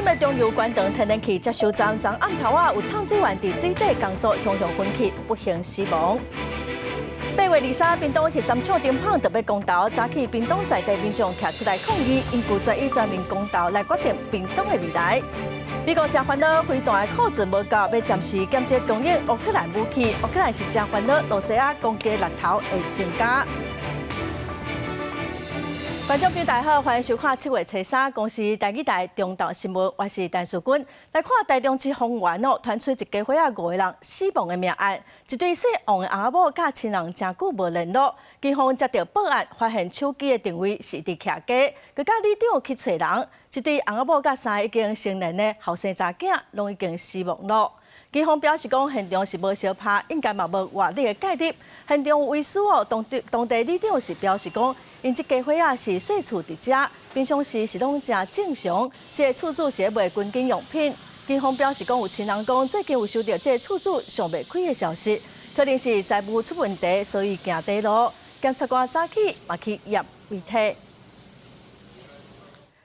林的中油關長天然氣接收站，昨暗頭仔有泅水員佇水底工作，雄雄昏去，不幸死亡。8月23，屏東協三廠燈麭特別公投，早起屏東在地民眾徛出來抗議，𪜶拒絕以全民公投來決定屏東的未來。美國誠煩惱，飛彈的庫存無夠，欲暫時減少供應烏克蘭武器。烏克蘭是誠煩惱，露西亞攻擊力頭會增加。觀眾朋友大家好，歡迎收看7月初三公視台語台中晝新聞，我是陳淑君。來看台中市豐原哦，傳出一家伙仔五個人死亡的命案，一對姓王的翁仔某佮親人誠久無聯絡，警方接到報案，發現手機的定位是佇徛家，閣佮里長去揣人，這對翁仔某佮三個已經成年的後生查囝，攏已經死亡囉。警方表示講，現場是無相拍，應該嘛無外力的介入。現場有遺書哦，當地當地里長是表示講，𪜶這家伙仔是細厝佇遮，平常時是攏誠正常。這個厝主是咧賣軍警用品。警方表示講，有親人講最近有收到這個厝主想袂開的消息，可能是財務出問題，所以行短路。檢察官早起嘛去驗遺體。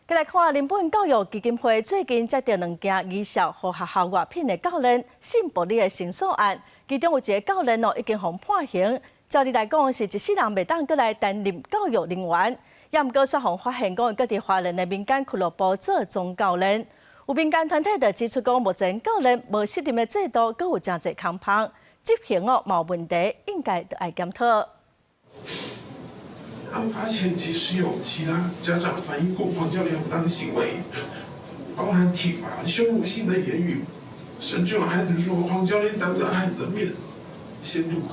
閣來看，人本教育基金會最近接到兩件疑涉予學校外聘的教練性暴力的申訴案，其中有一个教練哦已經予判刑，照理來講是一世人袂當閣來擔任教育人員，也毋過煞予發現講閣佇花蓮的民間俱樂部做總教練。有民間團體就指出講，目前教練無適任的制度，閣有誠濟空縫，執行哦嘛有問題，應該著愛檢討。案發前其實有其他家長反映過黃教練不當行為，包含體罰、羞辱性的言語，甚至有孩子說黃教練當着孩子的面掀肚子，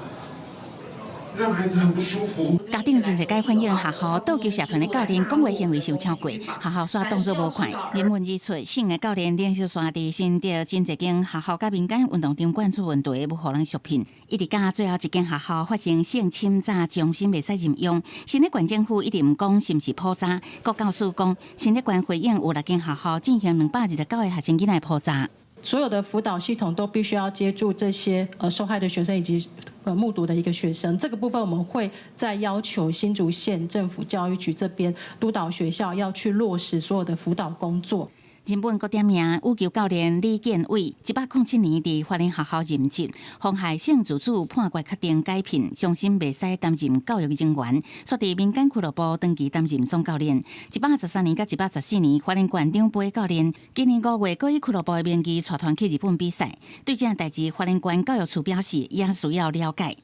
讓孩子很不舒服。家長真濟擺反映學校桌球社團的教練講話行為傷超過，學校煞當作無看。人們指出，姓的教練連續煞佇新竹真濟間學校佮民間運動場館出問題，無予人續聘。一直到最後一間學校發生性侵詐，終身袂使任用。新竹縣政府一直毋講是毋是普查，國教署講新竹縣回應有六間學校進行229個學生囡仔普查。所有的輔導系統都必須要接住這些受害的學生以及目睹的一個學生，這個部分我們會再要求新竹縣政府教育局這邊督導學校要去落實所有的輔導工作。日本國點名羽球教練李建偉，107年佇花蓮學校任職，妨害性自主判決確定解聘，終身袂使擔任教育人員，煞佇民間俱樂部長期擔任總教練。113年佮114年，花蓮縣長杯教練，今年5月，閣以俱樂部的名義帶團去日本比賽。對這件代誌，花蓮縣教育處表示也需要了解。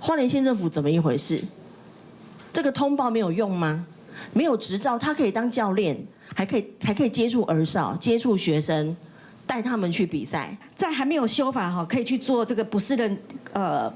花蓮縣政府怎麼一回事？這個通報沒有用嗎？沒有執照，他可以當教練。還可以接觸兒少，接觸學生，帶他們去比賽。在還沒有修法哈，可以去做這個不適任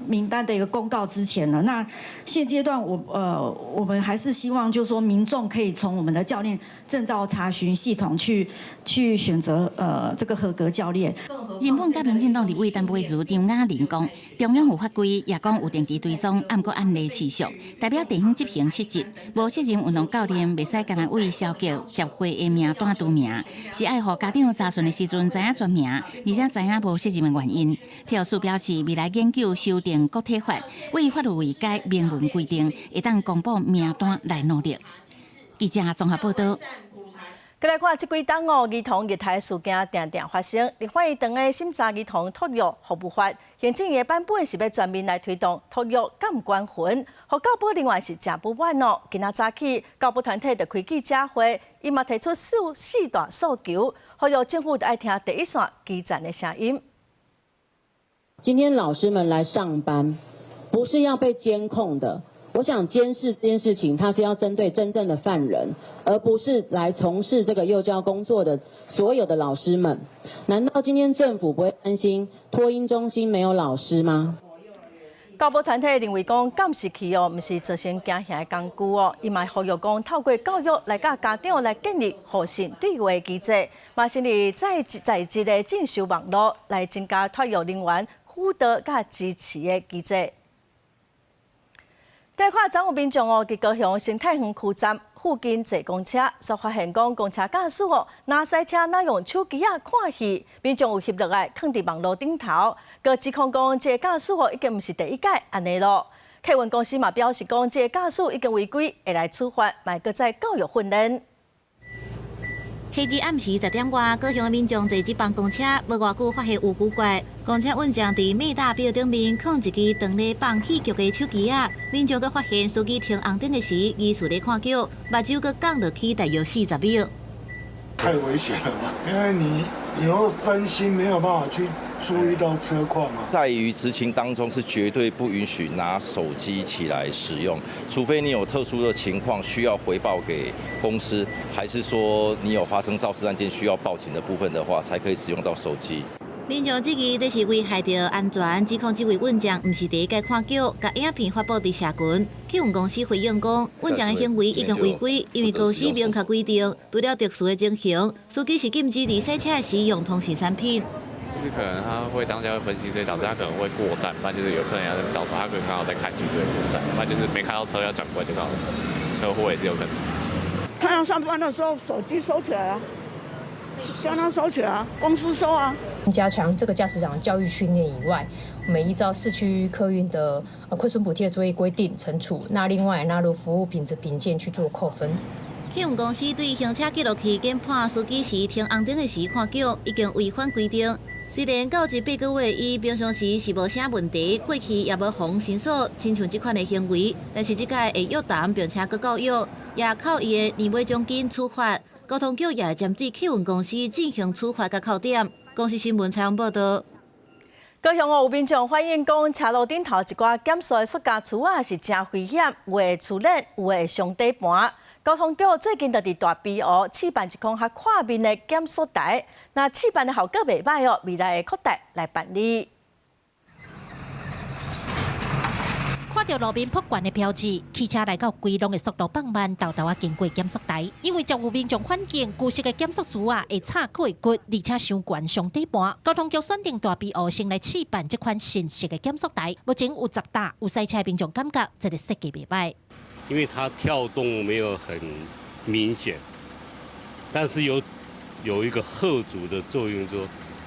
名單的一個公告之前呢，那現階段我們還是希望就是說民眾可以從我們的教練證照查詢系統去選擇這個合格教練。日本佮民進黨立委陳佩如、張雅玲講，中央有法規，也講有定期追蹤，毋過案例持續，代表地方執行失職，無適任運動教練袂使干焦為消極協會的名單除名，是愛予家長查詢的時陣知影全名，而且知影無適任的原因。體育署表示，未來研究修訂國體法，為法律位階明文規定，會當公布名單來努力。記者綜合報道。閣來看這幾冬哦，兒童虐待事件定定發生。立法院當咧審查兒童托育服務法，行政院的版本是欲全面來推動托育監管權，予教保人員是誠不滿哦。今仔早起，教保團體就開記者會，伊嘛提出四大訴求，呼籲政府愛聽第一線基層的聲音。今天老師們來上班，不是要被監控的。我想監視這件事情，它是要針對真正的犯人，而不是來從事這個幼教工作的所有的老師們。難道今天政府不會擔心托嬰中心沒有老師嗎？教保團體認為講監視器哦，毋是造成驚嚇的工具哦，伊嘛呼籲講透過教育來佮家長來建立互信對話機制，嘛成立在職的進修網路來增加托育人員輔導佮支持的機制。來看，昨有民眾哦，佇高雄生態園區站附近坐公車，煞發現講公車駕駛哦，若駛車若用手機仔看戲，民眾有翕落來，囥佇網路頂頭，閣指控講這個駕駛哦已經毋是第一擺按呢囉。客運公司嘛表示講，這個駕駛已經違規，會來處罰，嘛閣再教育訓練。初二暗時10點外，高雄的民眾坐這班公車，無偌久發現有古怪，公車運將佇美大廟頂面囥一支當咧放戲劇的手機仔，民眾閣發現司機停紅燈的時，疑似咧看劇，目睭閣降落去大約40秒。太危險了吧？因為你會分心，沒有辦法去注意到車況嘛。在於執勤當中是絕對不允許拿手機起來使用，除非你有特殊的情況需要回報給公司，還是說你有發生肇事案件需要報警的部分的話，才可以使用到手機。民眾質疑這是危害著安全，指控這位運將毋是第一擺看劇，共影片發布佇社群。客運公司回應講，運將的行為已經違規，因為公司明確規定，除了特殊的情形，司機是禁止佇駛車時用通訊產品。就是可能他會當下會分心，所以導致他可能會過站，不然就是有客人要招手，他可能剛好在看劇就會過站，不然就是沒看到車要轉過來就剛好車禍也是有可能的事情。他要上班的時候，手機收起來啊，叫他收起來啊，公司收啊。加強這個駕駛長的教育訓練以外，我們依照市區客運的虧損補貼的作業規定懲處，那另外納入服務品質評鑑去做扣分。客運公司對行車記錄器研判司機是停紅燈的時看劇，已經違反規定。雖然到這八個月，伊平常時是無啥問題，過去也無予申訴，親像這款的行為，但是這擺會約談並且閣教育，也扣伊的年尾獎金處罰。交通局也會針對客運公司進行處罰佮扣點。公視新聞採訪報導。高雄有民眾反映講，車路頂頭一寡減速的塑膠柱仔是誠危險，有會觸電，有會傷底盤。交通局最近就佇大埤湖試辦一款較闊面的減速帶，若試辦的效果袂䆀哦，未來會擴大來辦理。看著路面噗懸的標誌，汽車來到規浪的速度放慢，沓沓仔經過減速帶。因為就有民眾反映，舊式的減速柱仔會插過骨，而且傷懸傷底盤。交通局選定大埤湖先來試辦這款新式的減速帶，目前有10搭有駛車民眾感覺這个設計袂䆀。因為它跳動沒有很明顯，但是有一個嚇阻的作用，就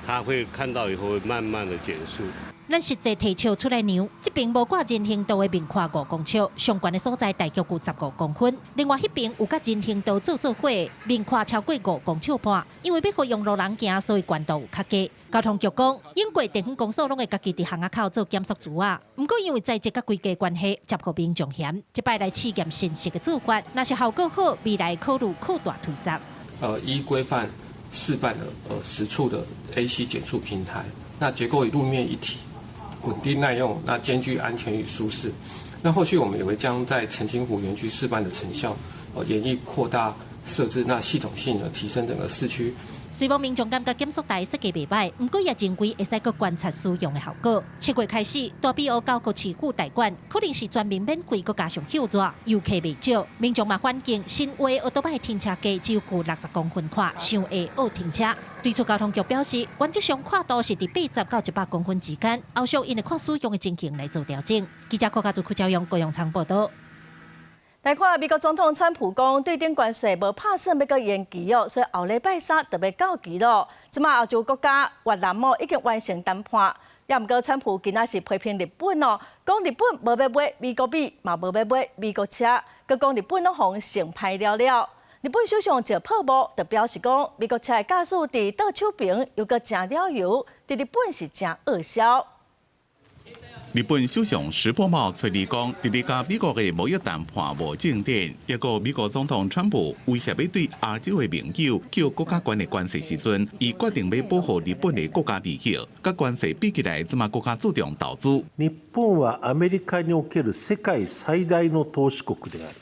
它會看到以後會慢慢的減速。咱實際提尺出來量，這邊無掛人行道的面寬5公尺，上懸的所在大約有15公分。另外彼邊有佮人行道做做伙，面寬超過5公尺半。因為欲予用路人行，所以懸度有較低。交通局講，永過地方公所攏會家己佇巷仔口做減速柱仔，毋過因為材質佮規格關係，接予民眾嫌。這擺來試驗新式的做法，若是效果好，未來考慮擴大推廣。依規範示範了10處的 AC 減速平台，那結構與路面一體。穩定耐用，那兼具安全與舒適。那後續我們也會將在澄清湖園區示範的成效，研議擴大設置，那系統性的提升整個市區。雖罔民眾感覺減速帶設計袂䆀，毋過也認為會使閣觀察使用的效果。7月開始，大埤湖交予市府代管，可能是全民免費，閣加上歇熱，遊客袂少。民眾嘛反映，新劃的歐多擺停車格只有60公分寬，傷會僫停車。對此交通局表示，原則上闊度是佇80到100公分之間，後續𪜶會看使用的情形來做調整。記者郭家祖、柯昭陽、高陽昌報導。來看美國總統川普講，對頂關稅無拍算欲閣延期哦，所以後禮拜三就欲到期囉。這馬歐洲國家越南哦已經完成談判，也毋過川普今仔是批評日本哦，講日本無欲買美國米，嘛無欲買美國車，閣講日本攏予人算歹了了。日本首相石破茂就表示講，美國車的駕駛佇倒手爿又閣誠了油，佇日本是誠惡銷。日本首相石破茂揣二講，佇咧佮美國的貿易談判無進展，抑閣美國總統川普威脅欲對亞洲的盟友課閣較懸的關稅時陣，伊決定欲保護日本的國家利益。佮關稅比起來，這馬閣較注重投資。日本はアメリカにおける世界最大の投資国であり、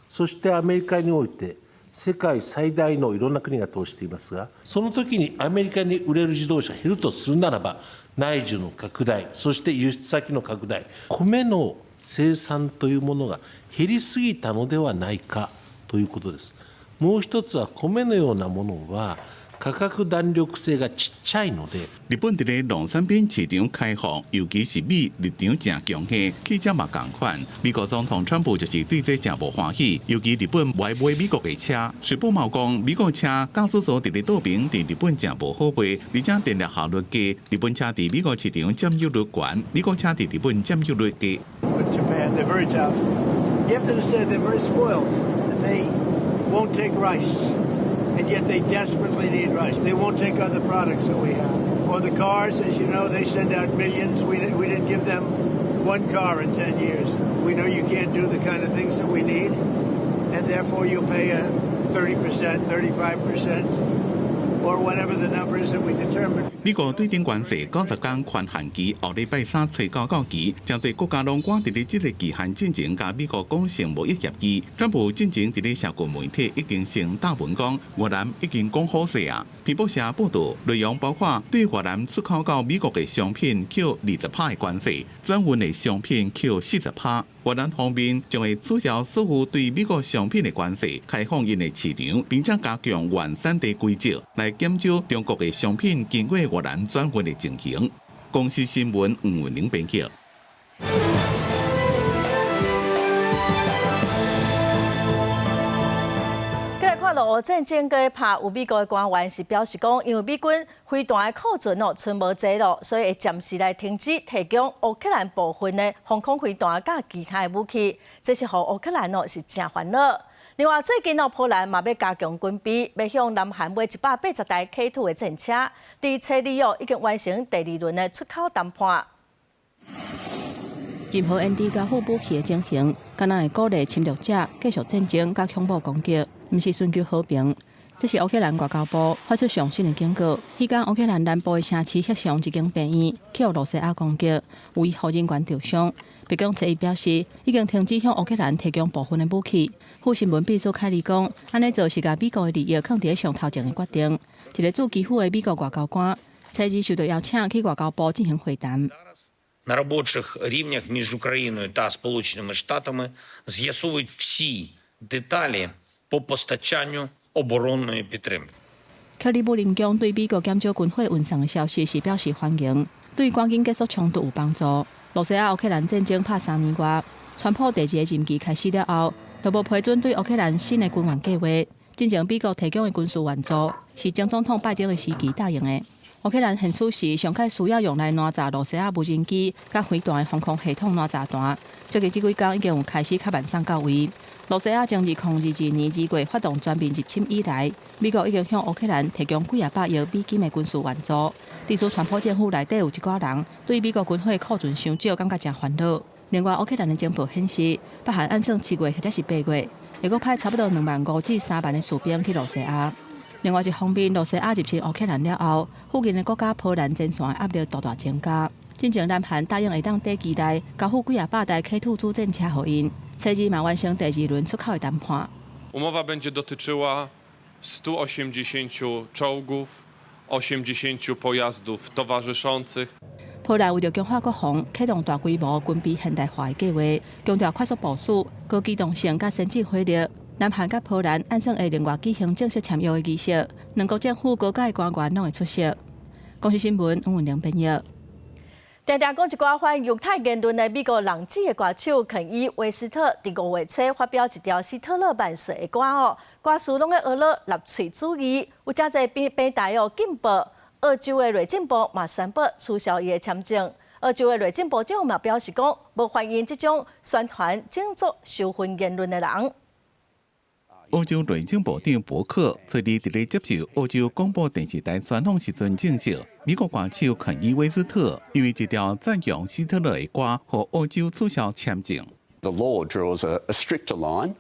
そしてアメリカにおいて世界最大のいろんな国が投資していますが、その時にアメリカに売れる自動車減るとするならば、内需の拡大、そして輸出先の拡大、米の生産というものが減りすぎたのではないかということです。もう一つは米のようなものは価格弾力性がちっちゃいので，日本佇咧農產品市場開放，尤其是米立場誠強硬，汽車嘛仝款。美國總統川普就是對這誠無歡喜，尤其日本無愛買美國的車。石破茂講，美國車駕駛座佇咧倒爿，佇日本誠無好賣，而且電力效率低。日本車佇美國市場佔有率懸，美國車佇日本佔有率低。 Japan, they're very tough. You have to understand they're very spoiled. They won't take rice. And yet they desperately need rice. They won't take other products that we have. Or the cars, as you know, they send out millions. We didn't give them one car in 10 years. We know you can't do the kind of things that we need, and therefore you'll pay a 30%, 35%, or whatever the number is that we determine. 美國對等關稅90天寬限期，後禮拜三初九到期，誠濟國家攏趕佇咧這个期限進前，佮美國講成貿易協議。川普進前佇咧社群媒體已經先貼文講，越南已經講好勢啊。彭博社報道，內容包括對越南出口到美國的商品扣20趴的關稅，轉運的商品扣40趴。越南方面將會取消所有對美國商品的關稅，開放𪜶的市場，並且加強原產地規則，來減少中國的商品經過越南轉運的情形。公視新聞吳文玲編輯。看俄烏戰爭閣拍，有美國的官員是表示講，因為美軍飛彈的庫存哦，賰無濟咯，所以會暫時來停止提供烏克蘭部分的防空飛彈佮其他的武器，這是予烏克蘭哦是誠煩惱。另外，最近哦，波蘭嘛欲加強軍備，欲向南韓買180台 K2 的戰車，佇初二哦已經完成第二輪的出口談判。任何延遲交付武器的情形，敢若會鼓勵侵略者繼續戰爭佮恐怖攻擊，毋是尋求和平。這是烏克蘭外交部發出上新的警告。彼工烏克蘭南部的城市赫松一間病院去予羅西亞攻擊，有醫護人員受傷。白宮初一表示，已經停止向烏克蘭提供部分的武器。副新聞秘書凱利講，按呢做是共美國的利益囥佇上頭前的決定。一个駐基輔的美國外交官，初二受到邀請去外交部進行會談。 На робочих рівнях між Україною та Сполученими Штатами з'ясовують всі деталі по постачанню оборонної підтримки. 克里姆林宮對美國減少軍火運送的消息是表示歡迎，對趕緊結束衝突有幫助。羅西亞烏克蘭戰爭拍3年外，川普第二个任期開始了後，都無批准對烏克蘭新的軍援計劃。進前美國提供的軍事援助是前總統拜登的時期答應的。烏克蘭現此時上較需要用來攔截羅西亞無人機佮飛彈的防空系統攔截彈，最近這幾工已經有開始較慢送到位。羅西亞從2022年2月發動全面入侵以來，美國已經向烏克蘭提供幾仔百億美金的軍事援助。致使川普政府內底有一寡人對美國軍火庫存傷少感覺誠煩惱。另外，烏克蘭的情報顯示，北韓按算7月或者是8月，會閣派差不多2萬5至3萬的士兵去羅西亞。另外一方面，羅西亞入侵烏克蘭了後，附近的國家波蘭前線的壓力大大增加。進前南韓答應會當短期內交付幾仔百台 K2 主戰車予𪜶，初二嘛完成第二輪出口的談判。 Umowa będzie dotyczyła 180 czołgów, 80 pojazdów towarzyszących. 波蘭為著強化國防，啟動大規模軍備現代化的計劃，強調快速部署、高機動性佮先進火力。南韓佮波蘭按算會另外舉行正式簽約的儀式，兩國政府高階官員攏會出席。公視新聞黃文玲編譯。定定講一寡反猶太言論的美國浪子的歌手肯伊·威斯特，佇5月初發表一條希特勒萬歲的歌哦，歌詞攏咧學了納粹主義，有誠濟平台哦禁播。澳洲的內政部嘛宣布取消伊的簽證。澳洲的內政部長嘛表示講，無歡迎這種宣傳種族仇恨言論的人。澳洲內政部長伯克昨日佇咧接受澳洲廣播電視台專訪時陣證實，美國歌手肯伊·威斯特因為一條讚揚希特勒的歌，予澳洲取消簽證。 The law draws a stricter line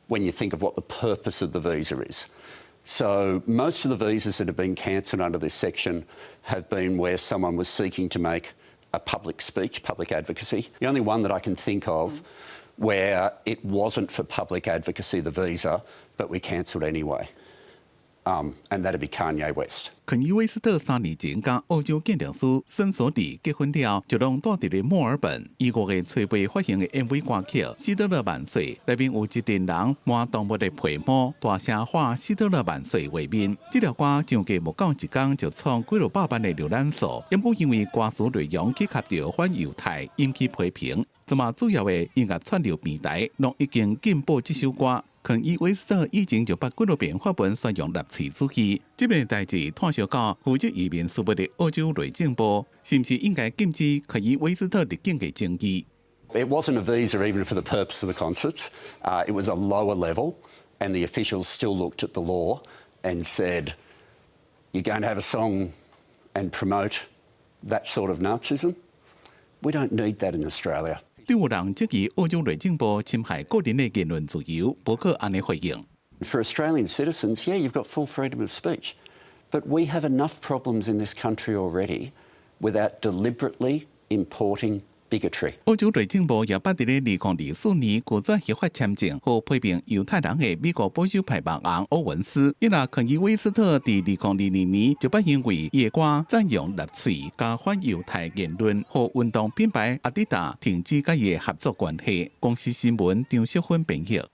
when you think of what the purpose of the visa is. So most of the visas that have been cancelled under this section have been where someone was seeking to make a public speech, public advocacy. The only one that I can think of where it wasn't for public advocacy, the visa, but we cancelled anyway. And that'd be Kanye West. 肯伊·威斯特3年前佮澳洲建築師孫索迪結婚了，就攏蹛佇咧墨爾本。伊5月初八發行的 MV 歌曲《希特勒萬歲》，內面有一陣人摸動物的皮毛，大聲喊希特勒萬歲畫面。這條歌上架無夠一工就創幾落百萬的瀏覽數，毋過因為歌詞內容去及著反猶太，引起批評。這馬主要的音樂串流平台攏已經禁播這首歌。肯伊·威斯特以前就捌幾落遍發文宣揚納粹主義，這遍代誌拖燒到負責移民事務的澳洲內政部，是毋是應該禁止肯伊·威斯特入境的爭議？ It wasn't a visa even for the purpose of the concerts. It was a lower level, and the officials still looked at the law and said, "You're going to have a song and promote that sort of Nazism?" We don't need that in Australia. 對有人質疑澳洲內政部侵害個人的言論自由，伯克按呢回應。 For Australian citizens, yeah, you've got full freedom of speech. But we have enough problems in this country already without deliberately importing bigotry. 澳洲內政部也捌佇咧2024年拒絕核發簽證，予批評猶太人的美國保守派網紅歐文斯。伊若肯伊威斯特佇2022年就捌因為伊的歌讚揚納粹佮反猶太言論，予運動品牌阿迪達停止佮伊的合作關係。公視新聞張淑芬編譯。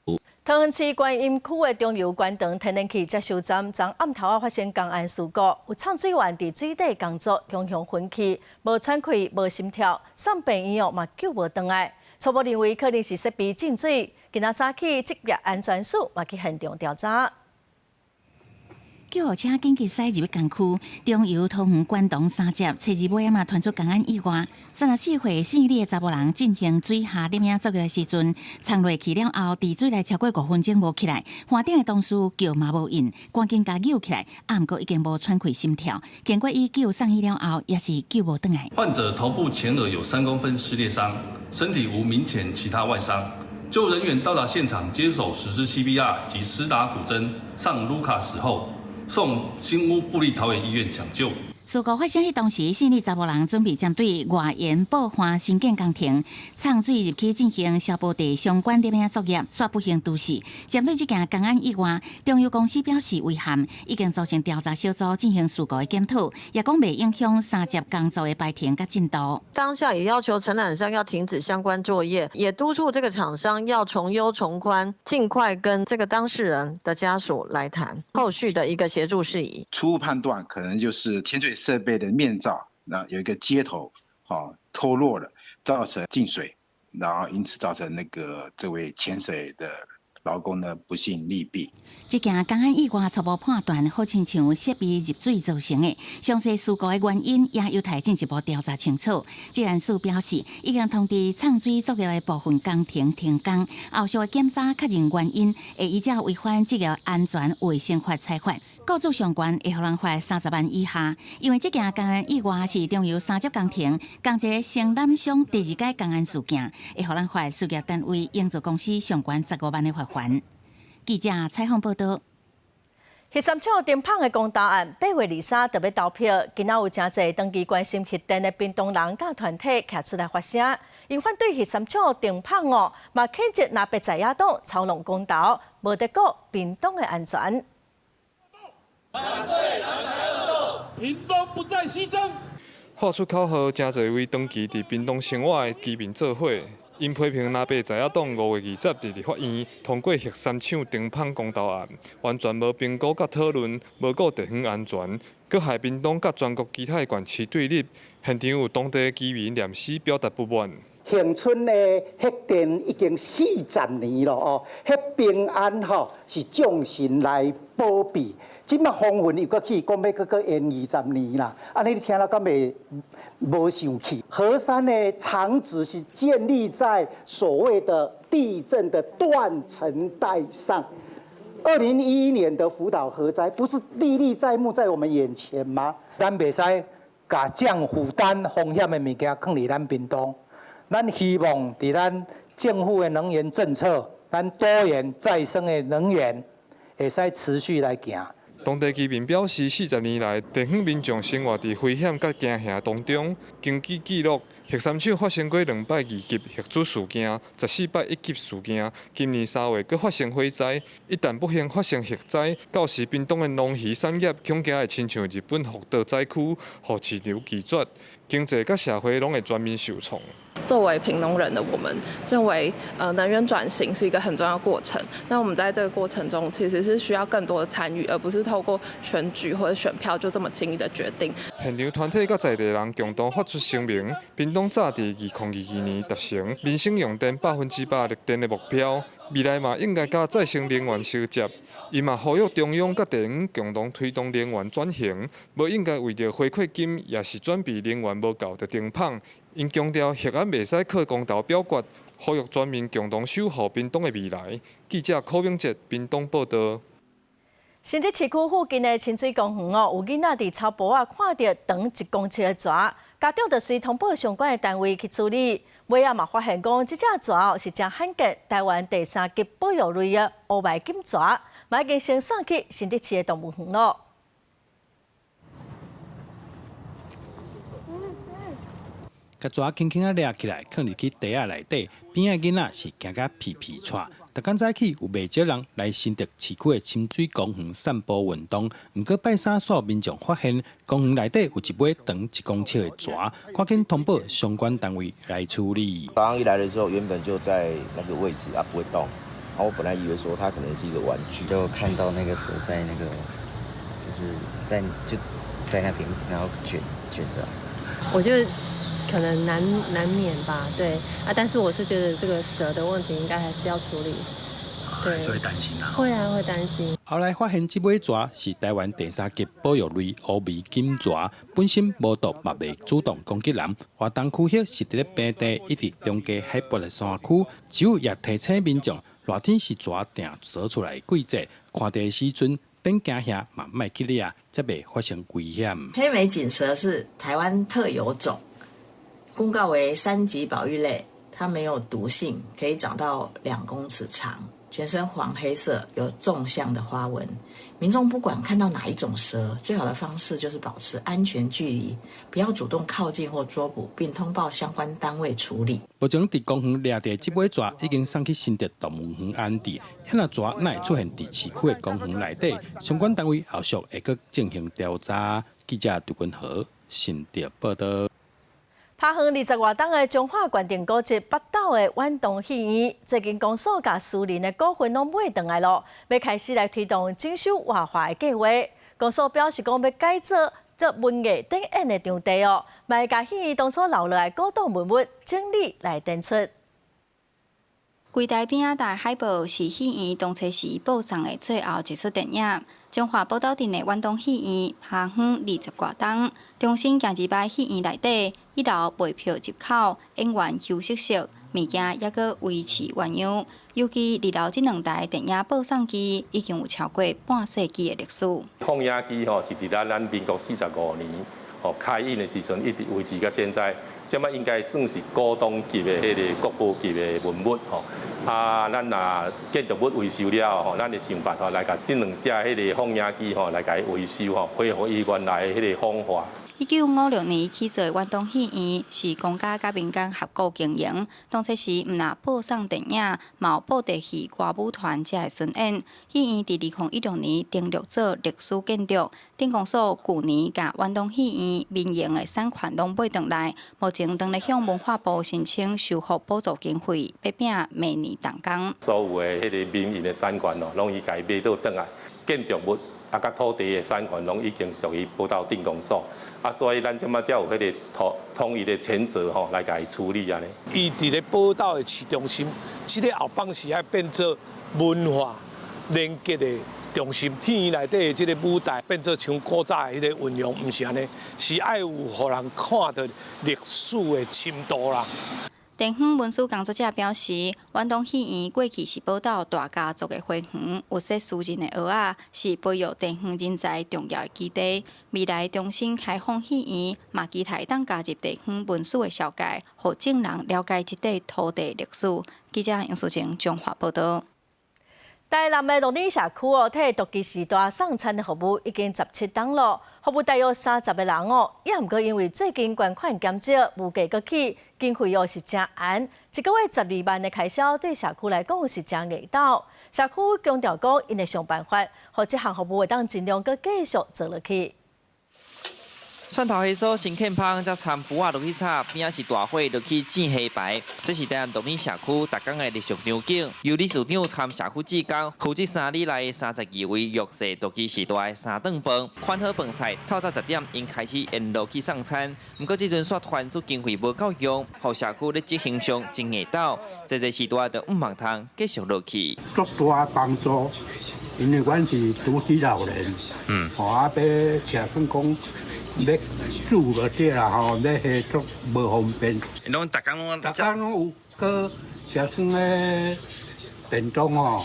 桃園市觀音區的中油關場天然氣接收站，昨暗頭仔發生工安事故，有送水員佇水底工作，強行昏去，無喘氣、無心跳，送病院哦嘛救無轉來。初步認為可能是設備進水。今仔早起職業安全署嘛去現場調查。救護車緊急駛入工區，中油桃園關東三接，初二尾仔嘛傳出工安意外。34歲姓李的查埔人進行水下攝影作業的時陣，衝落去了後，佇水內超過5分鐘無起來，岸頂的同事叫嘛無應，趕緊共救起來，啊，毋過已經無喘氣心跳，經過醫救送醫了後，也是救無轉來。患者頭部前額有3公分撕裂傷，身體無明顯其他外傷。救護人員到達現場接手實施 CPR 及施打骨針上盧卡斯後，送新屋部立桃園醫院搶救。事故發生彼當時，姓李查埔人準備針對外延報岸新建工程，送水入去進行消波塊相關攝影作業，煞不幸墜死。針對這件工安意外，中油公司表示遺憾，已經組成調查小組進行事故的檢討，也講袂影響三接工作的排程佮進度。當下也要求承攬商要停止相關作業，也督促這個廠商要從優從寬，盡快跟這個當事人的家屬來談後續的一個協助事宜。初步判斷可能就是潛水設備的面罩，那有一個接頭，脫落了，造成進水，然後因此造成那個這位潛水的勞工呢不幸溺斃。這件工安意外初步判斷，好親像設備入水造成的，詳細事故的原因也有待進一步調查清楚。職安署表示，已經通知送水作業的部分工程停工，後續的檢查確認原因，會依照違反職業安全衛生法裁罰。雇主上懸會予人罰30萬以下，因為這件工安意外是中油三接工程，仝一個承攬商第二擺工安事件，會予人罰事業單位營造公司上懸15萬的罰鍰。記者採訪報導。核三廠停麭的公投案，8月23就欲投票。今仔有誠濟長期關心核電的屏東人佮團體徛出來發聲，𪜶反對核三廠停麭哦，嘛譴責藍白在野黨操弄公投，無得顧屏東的安全。反對藍白惡鬥，屏東不再犧牲。喊出口號，誠濟位長期佇屏東生活的居民做伙，𪜶批評藍白在野黨5月20佇立法院通過核三廠停麭公投案，完全無評估佮討論，無顧地方安全，閣害屏東佮全國其他縣市對立。現場有當地居民念詩表達不滿。恆春的核電已經40年了哦，彼平安吼是眾神來保庇。這馬風雲又閣起，講欲閣閣延20年啦，按呢你聽了敢會無生氣？核三的廠址是建立在所謂的地震的斷層帶上。2011年的福島核災不是歷歷在目在我們眼前嗎？咱袂使共這負擔風險的物件囥佇咱屏東。咱希望佇咱政府的能源政策，咱多元再生的能源會使持續來行。當地居民表示，40年來，地方民眾生活佇危險佮驚嚇當中。根據記錄，核三廠發生過兩擺二級核子事件，14擺一級事件。今年3月閣發生火災，一旦不幸發生核災，到時屏東的農漁產業恐驚會親像日本福島災區，予市場拒絕，經濟佮社會攏會全面受創。作為屏東人的我們，認為能源轉型是一個很重要過程。那我們在這個過程中，其實是需要更多的參與，而不是透過選舉或者選票就這麼輕易的決定。現場團體佮在地人共同發出聲明：屏東早佇2022年達成民生用電100%綠電的目標，未來嘛應該佮再生能源相接。伊嘛呼籲中央佮地方共同推動能源轉型，無應該為著回饋金，抑是準備能源無夠就停麭。𪜶強調核案袂使靠公投表決，呼籲全民共同守護屏東的未來。記者柯明哲屏東報導。新竹市區附近的親水公園哦，有囡仔佇草埔仔看著長1公尺的蛇，家長就隨通報相關的單位去處理。尾仔嘛發現講，這隻蛇哦是誠罕見，臺灣第三級保育類的烏眉錦蛇，嘛已經先送去新竹市的動物園囉。共蛇輕輕仔掠起來，囥入去袋仔內底，邊仔囡仔是驚甲皮皮掣。逐工早起有袂少人來新竹市區的親水公園散步運動，毋過拜三煞民眾發現公園內底有一尾長1公尺的蛇，趕緊通報相關單位來處理。早上一來的時候，原本就在那個位置啊，不會動。然後我本來以為說它可能是一個玩具，就看到那個蛇在那個，就是在就在那邊，然後捲捲著。我覺得可能難免吧，對啊，但是我是覺得這個蛇的問題應該還是要處理，對，所以擔心啊，會啊，會擔心。後來發現這尾蛇是臺灣第三級保育類烏眉錦蛇，本身無毒，嘛袂主動攻擊人。活動區域是佇咧平地以及中低海拔的山區，只有也提醒民眾，熱天是蛇定踅出來的季節，看著的時陣免驚嚇，嘛莫去掠，才袂發生危險。黑眉錦蛇是臺灣特有種。公告為三級保育類，它沒有毒性，可以長到2公尺長，全身黃黑色，有縱向的花紋。民眾不管看到哪一種蛇，最好的方式就是保持安全距離，不要主動靠近或捉捕，並通報相關單位處理。目前佇公園掠著這尾蛇已經送去新竹動物園安置，遐若蛇哪會出現佇市區的公園內底，相關單位後續會閣進行調查。記者杜君和新竹報導。拍遠20外冬的彰化縣定古蹟北斗的遠東戲院，最近公所共私人的股份攏買轉來囉，欲開始來推動整修活化的計劃。公所表示講欲改造做文藝展演的場地哦，嘛會共戲院當初留落來古董文物整理來展出。櫃台邊仔大海報是戲院當初時播送的最後一齣電影。彰化寶斗鎮的遠東戲院，拍遠20外冬，重新行入來戲院內底，一樓賣票入口、演員休息室，物件猶閣維持原樣。尤其二樓這兩台電影播送機，已經有超過半世紀的歷史。放映機吼是佇咱民國45年吼開映的時陣，一直維持到現在，這擺應該算是古董級的彼個國寶級的文物吼。啊，咱若建築物維修了後，咱會想辦法來共這兩隻彼個放映機吼來共伊維修吼，恢復伊原來的彼個風華。1956年起造的遠東戲院是公家佮民間合股經營，當初時毋但播送電影，嘛有布袋戲歌舞團遮的巡演。戲院佇2016年登錄做歷史建築，鎮公所舊年共遠東戲院民營的產權攏買轉來，目前正咧向文化部申請修復補助經費，欲拼明年動工。所有的彼個民營的產權哦，攏已共伊買倒轉來，建築物啊，佮土地的產權攏已經屬於寶斗鎮公所，啊，所以咱這擺才有彼個統一的權責吼，來共伊處理按呢。伊佇咧寶斗的市中心，這个後放是愛變做文化連結的中心。戲院內底的這个舞台變做像古早的彼个運用，毋是按呢，是愛有予人看著歷史的深度啦。地方文史工作者表示，遠東戲院過去是寶斗大家族的花園，有設私人的蚵仔，是培育地方人才重要的基地。未來重新開放戲院，嘛期待當加入地方文史的紹介，予眾人了解這塊土地歷史。記者楊淑靜彰化報導。台南的鹿耳社區哦，替獨居時代送餐的服務已經17冬囉，服務大約30個人哦。也毋過因為最近捐款減少，物價閣起，經費哦是誠絚，一個月12萬的開銷對社區來講是誠硬斗。社區強調講，𪜶會想辦法，予這項服務會當盡量閣繼續做落去。蒜頭蝦酥先劵芳，才摻脯仔落去炒，邊仔是大火落去煎蝦排。這是台南鹿耳社區逐工的日常場景。由理事長參社區志工，負責3里內的32位弱勢獨居世代三頓飯，款好飯菜，透早10點，𪜶開始沿路去送餐。毋過這陣煞傳出經費無夠用，予社區咧執行上真硬斗。這個時代就毋茫通繼續落去。足大幫助，因為阮是獨居老人，吼啊，欲假算講。欲煮就對啦吼，欲彼足無方便。攏逐工攏，逐工攏有，閣假算咧電動哦，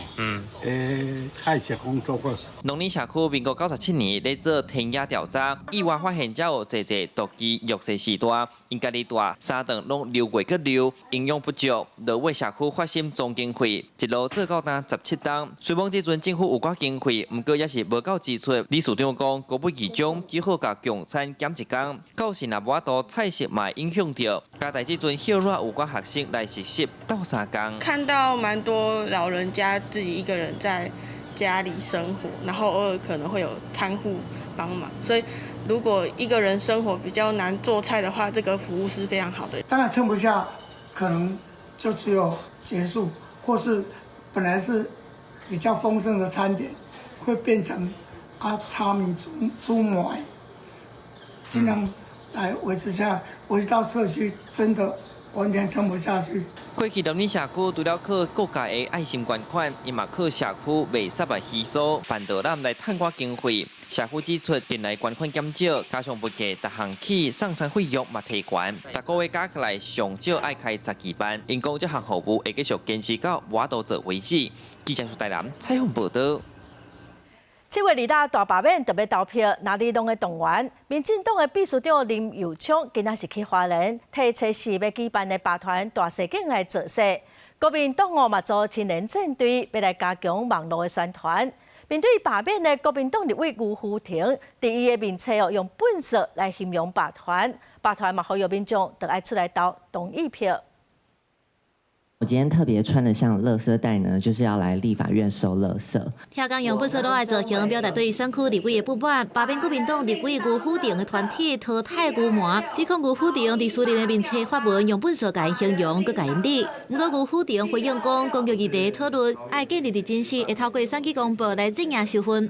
採石工作過。農林社區民國97年咧做田野調查，意外發現遮有濟濟獨居弱勢序大，𪜶家己住三頓攏溜過閣溜，營養不足，落尾社區發心募經費，一路做到今17冬。雖罔這陣政府有寡經費，毋過也是無夠支出。理事長講，高不議長只好共供餐減一工，到時若無法度菜色嘛會影響著。嘉大這陣歇熱有寡學生來實習鬥相共。看到蠻多老人家自己一個人在家裡生活，然後偶爾可能會有看護幫忙，所以如果一個人生活比較難做菜的話，這個服務是非常好的。當然撐不下，可能就只有結束，或是本來是比較豐盛的餐點，會變成啊炒米煮煮糜，盡量來維持下，維持到社區真的完全撐不下去。過去林里社區除了靠國家的愛心捐款，伊嘛靠社區賣捒的魚酥、辦導覽來趁寡經費。社區指出，近來捐款減少，加上物價逐項起，送餐費用嘛提懸，逐個月加起來上少愛開十幾萬。𪜶講這項服務會繼續堅持到無法度做為止。記者蘇台南採訪報導。7月2日大罷免就欲投票，哪裡攏會動員。民進黨的秘書長林右昌今仔是去花蓮，替初四欲舉辦的罷團大細景來造勢。國民黨哦嘛組青年戰隊，欲來加強網路的宣傳。面對罷免的國民黨立委牛煦庭，佇伊的面冊哦用糞埽來形容罷團，罷團嘛呼籲民眾著愛出來投同意票。我今天特別穿的像垃圾袋呢，就是要來立法院收垃圾。聽講用糞埽來造型，表達對選區立委的不滿。罷免國民黨立委牛煦庭的團體淘汰牛魔，指控牛煦庭佇私人的面冊發文用糞埽共伊形容，閣共𪜶理。毋過牛煦庭回應講，公共議題討論愛建立佇真實，會透過選舉公報來正名收分。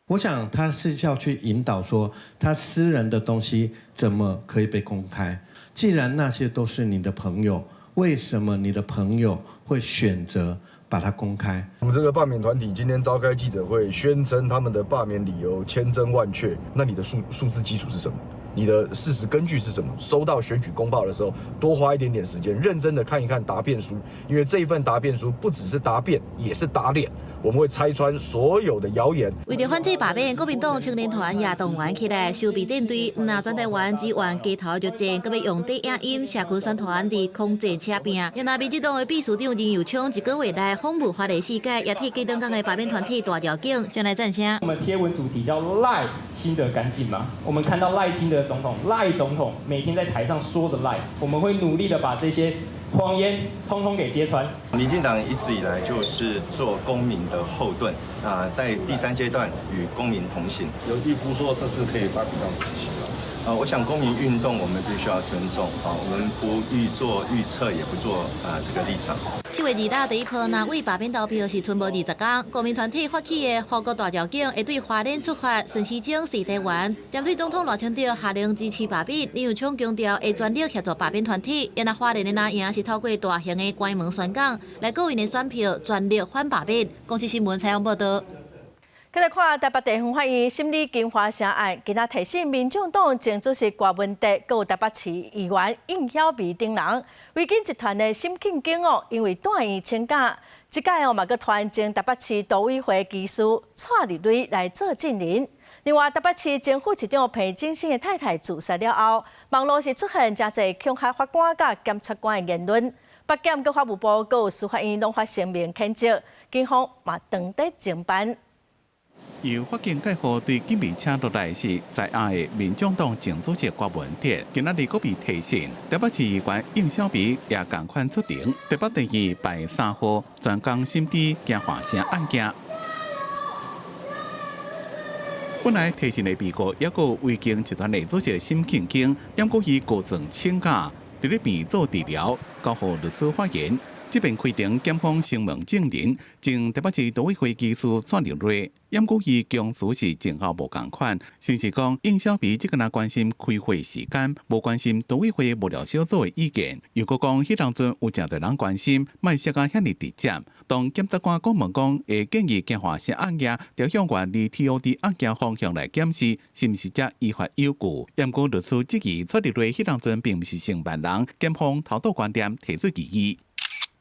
我想他是要去引導說，他私人的東西怎麼可以被公開？既然那些都是你的朋友。為什麼你的朋友會選擇把它公開？我們這個罷免團體今天召開記者會，宣稱他們的罷免理由千真萬確。那你的數字基礎是什麼？你的事實根據是什麼？收到選舉公報的時候，多花一點點時間，認真的看一看答辯書，因為這一份答辯書不只是答辯，也是打臉。我們會拆穿所有的謠言。為著反制罷免，國民黨青年團也動員起來，籌備戰隊，毋但全台灣支援街頭作戰，閣欲用短影音社群宣傳佇空戰車拼。若民進黨的秘書長林右昌一個月來訪問花蓮四界，也替基登港的罷免團體大條景上來讚聲。我們貼文主題叫賴清德乾淨嗎？我們看到賴清德總統，賴總統每天在台上說的賴，我們會努力的把這些謊言通通給揭穿。民進黨一直以來就是做公民的後盾啊，在第三階段與公民同行。有預估說這次可以發比較主席嗎？我想公民運動我們必須要尊重啊，我們不預做預測，也不做啊這個立場。7月2日第一波，若為罷免投票是賰無20天，公民團體發起的護國大召警會對花蓮出發，順時鐘踅台灣。針對總統賴清德下令支持罷免，林右昌強調會全力協助罷免團體。若花蓮的藍營是透過大型的關門宣講來顧𪜶的選票，全力反罷免。公視新聞採訪報導。再來看台北地方法院審理金華城案，今仔提審民眾黨前主席郭文哲，閣有台北市議員應曉薇等人。維景集團的沈慶京哦，因為住院請假，這擺哦嘛閣傳前台北市都委會技師蔡立磊來做證人。另外，台北市前副市長彭景星的太太自殺了後，網路是出現誠濟恐嚇法官佮檢察官的言論，北檢佮法務部閣有司法院攏發聲明譴責，警方嘛當地偵辦。由法警介護對警備車落來時，在押的民眾黨前主席郭文哲，今仔日閣被提審。台北市議員應曉薇也仝款出庭。台北地院排3號，專工審理京華城案件。本來提審的被告抑閣有維景集團的主席沈慶京，毋過伊告狀請假，佇咧病院做治療，交予律師發言。這邊開庭，檢方詢問證人，前台北市都委會技師蔡立瑞，毋過伊供詞是前後無仝款，甚至講應曉薇這個若關心開會時間，無關心都委會幕僚小組的意見。又閣講，彼當陣有誠濟人關心，莫說甲遐爾直接。當檢察官講問講，會建議京華城案件朝向原來 TOD 案件方向來檢視，是毋是才依法有據？毋過律師質疑，蔡立瑞彼當陣並毋是承辦人，檢方偷渡觀點提出異議。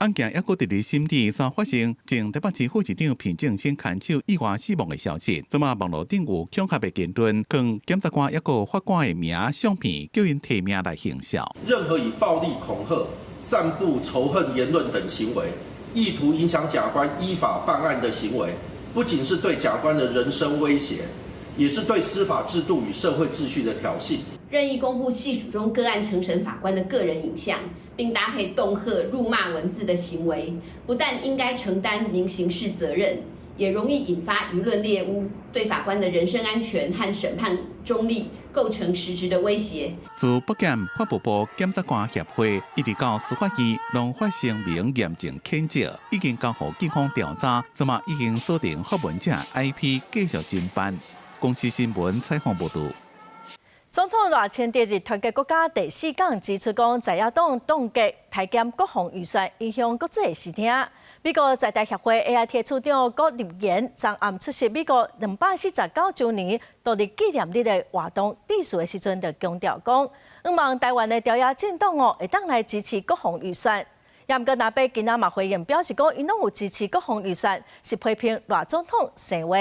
案件猶閣佇咧審理，煞發生前台北市副市長彭正聲牽手意外死亡的消息。這馬網路頂有恐嚇的言論，控檢察官抑閣法官的名相片，叫𪜶提名來行銷。任何以暴力恐嚇、散布仇恨言論等行為，意圖影響檢官依法辦案的行為，不僅是對檢官的人身威脅，也是對司法制度與社會秩序的挑釁。任意公布細數中個案承審法官的個人影像，並搭配恫嚇、辱罵文字的行為，不但應該承擔民刑事責任，也容易引發輿論獵巫，對法官的人身安全和審判中立構成實質的威脅。自北檢法務部檢察官協會一直到司法院攏發聲明嚴正譴責，已經交予警方調查，這馬已經鎖定發文者 IP 繼續偵辦。公視新聞採訪報導。總統賴清德佇團結國家第四講指出，講在野黨凍結裁減國防預算，影響國際視聽。美國在台協會 AIT 處長郭立言昨暗出席美國249週年獨立紀念日的活動致辭的時陣，就強調講，向望台灣的朝野政黨哦，會當來支持國防預算。也毋過，藍白今仔嘛回應表示講，𪜶攏有支持國防預算，是批評賴總統生話。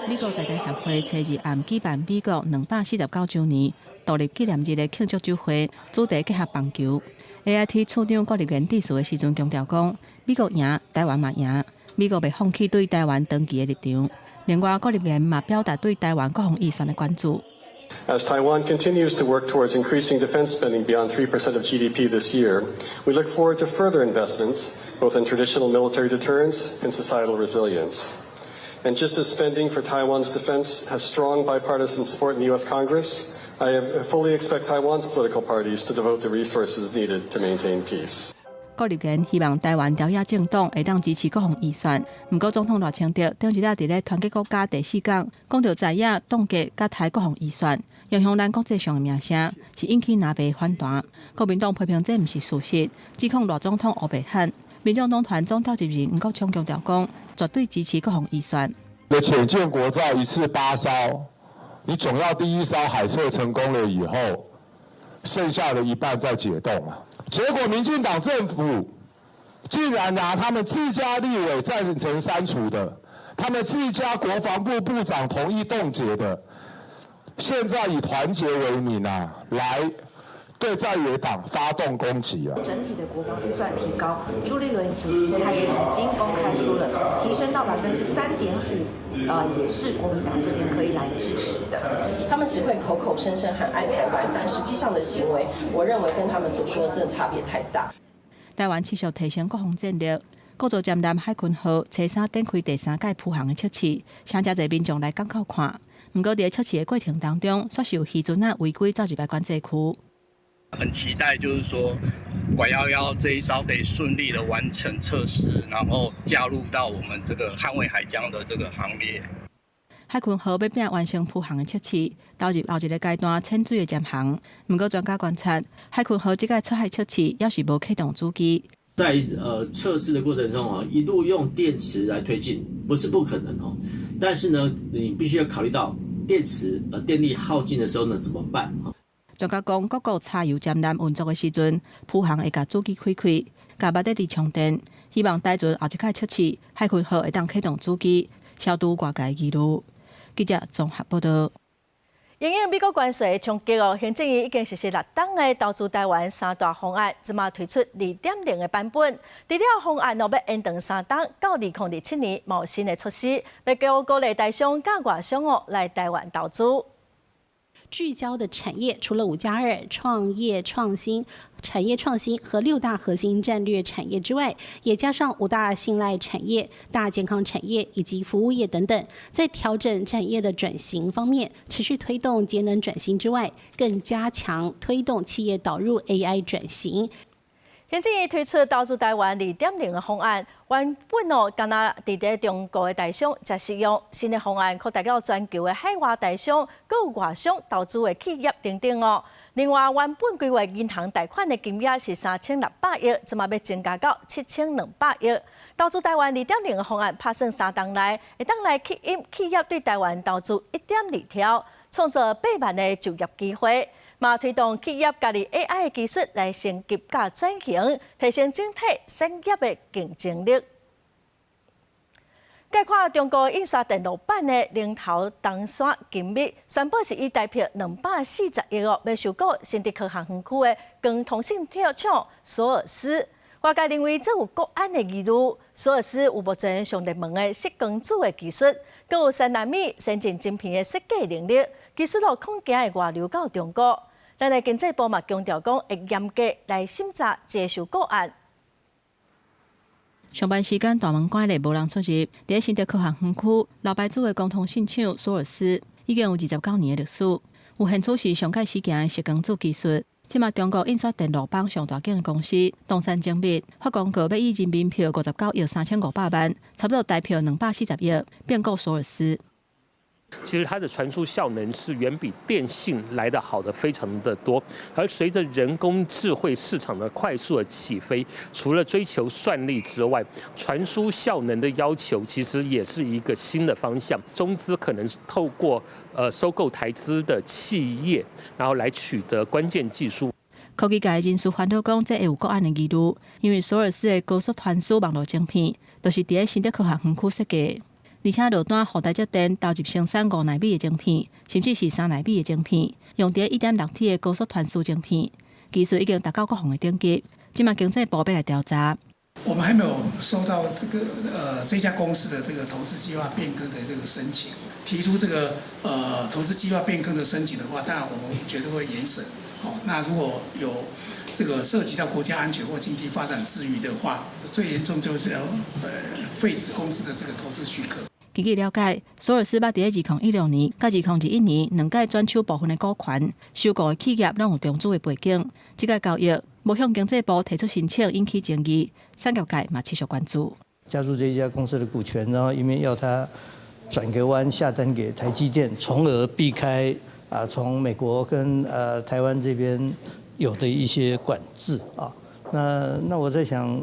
美國在台協會初二暗舉辦美國249週年獨立紀念日的慶祝酒會，主題結合棒球。AIT 處長郭立言致辭的時陣強調講，美國贏，台灣嘛贏，美國袂放棄對台灣長期的立場。另外，郭立言嘛表達對台灣國防預算的關注。 As Taiwan continues to work towards increasing defense spending beyond 3% of GDP this year, we look forward to further investments, both in traditional military deterrence and societal resilience. And just as spending for Taiwan's defense has strong bipartisan support in the U.S. Congress, I fully expect Taiwan's political parties to devote the resources needed to maintain peace. 郭立言希望台灣朝野政黨會當支持國防預算。毋過總統賴清德頂一日佇咧團結國家第四講，講著在野凍結佮裁國防預算，影響咱國際上的名聲，是引起藍白反彈。國民黨批評這毋是事實，指控賴總統烏白喊。民眾黨團總召集人黃國昌強調講，絕對支持國防預算。的潛艦國造一次八艘，你總要第一艘海測成功了以後，剩下的一半再解凍啊。結果民進黨政府竟然拿他們自家立委贊成刪除的，他們自家國防部部長同意凍結的，現在以團結為名啊，來對在野黨發動攻擊啊！整體的國防預算提高，朱立倫主席他也已經公開說了，提升到3.5%，也是國民黨這邊可以來支持的。他們只會口口聲聲喊愛台灣，但實際上的行為，我認為跟他們所說的真的差別太大。台灣持續提升國防戰力，國造艦艦海鯤號初三展開第三屆浮航的測試，請遮濟民眾來港口看。毋過佇測試的過程當中，煞是有漁船仔違規走入來管制區。很期待，就是說，拐幺幺這一艘可以順利的完成測試，然後加入到我們這個捍衛海疆的這個行列。海鯤號欲拼完成浮航的測試，投入後一個階段淺水的潛航。毋過專家觀察，海鯤號這個出海測試猶是無啟動主機。在測試的過程中啊，一路用電池來推進，不是不可能哦。但是呢，你必須要考慮到電池電力耗盡的時候呢，怎麼辦？專家講，各國柴油潛艦運作的時陣，浮航會共主機開開，共馬達裡充電。希望台船後一擺測試，海鯤號會當啟動主機，消除外界疑慮。記者綜合報道。因應美國關稅衝擊哦，行政院已經實施六冬的投資台灣三大方案，這馬推出2.0的版本。除了方案哦，欲延長3冬到2027年，嘛有新的措施，欲閣鼓勵台商佮外商哦來台灣投資。聚焦的產業，除了5加2創業創新、產業創新和六大核心戰略產業之外，也加上五大信賴產業、大健康產業以及服務業等等。在調整產業的轉型方面，持續推動節能轉型之外，更加強推動企業導入 AI 轉型。行政院推出投資台灣2.0的方案，原本哦，干焦佇咧中國的台商才適用。新的方案擴大到全球的海外台商、閣有外商投資的企業等等哦。另外，原本規劃銀行貸款的金額是3600億，這馬欲增加到7200億。投資台灣2.0的方案拍算3冬內，會當來吸引企業對台灣投資1.2兆，創造8萬的就業機會。嘛推動企業家己 AI 的技術來升級佮轉型，提升整體產業的競爭力。蓋看中國印刷電路板的龍頭東山精密，宣布是以台幣240億哦，欲收購新竹科學園區的光通信廠索爾斯。外界認為這有國安的疑慮。索爾斯有目前上熱門的矽光子的技術，閣有3納米先進晶片的設計能力，技術路恐驚會外流到中國。咱的經濟部嘛強調講，會嚴格來審查這收購案。上班時間大門關咧，無人出入。佇咧新竹科學園區，老牌子的光通信廠索爾斯已經有29年的歷史，有興趣是上蓋時行的矽光子技術。這馬中國印刷電路板上大間的公司東山精密發公告，欲以人民幣59億3500萬，差不多台幣240億，併購索爾斯。其實它的傳輸效能是遠比電信來得好的非常的多，而隨着人工智慧市場的快速的起飛，除了追求算力之外，傳輸效能的要求其實也是一個新的方向。中資可能是透過收購台資的企業，然後來取得關鍵技術。科技界人士煩惱講，這會有國安的疑慮，因為索爾斯的高速傳輸網路晶片，就是佇咧新竹科學園區設計。而且落單予台積電投入生產5納米的晶片，甚至是3納米的晶片，用佇1.6T 的高速傳輸晶片，技術已經達到國防的等級。這馬經濟部欲來調查。我們還沒有收到這個這家公司的這個投資計劃變更的這個申請，提出這個投資計劃變更的申請的話，當然我們絕對會嚴審。好，那如果有這個涉及到國家安全或經濟發展之虞的話，最嚴重就是要廢止公司的這個投資許可。根據了解，索爾斯捌佇咧2016年佮2021年兩屆轉手部分的股權，收購的企業攏有中資的背景。這個交易無向經濟部提出申請，引起爭議，產業界嘛持續關注。加入這一家公司的股權，然後一面要他轉個彎下單給台積電，從而避開啊從美國跟台灣這邊有的一些管制啊。那我在想，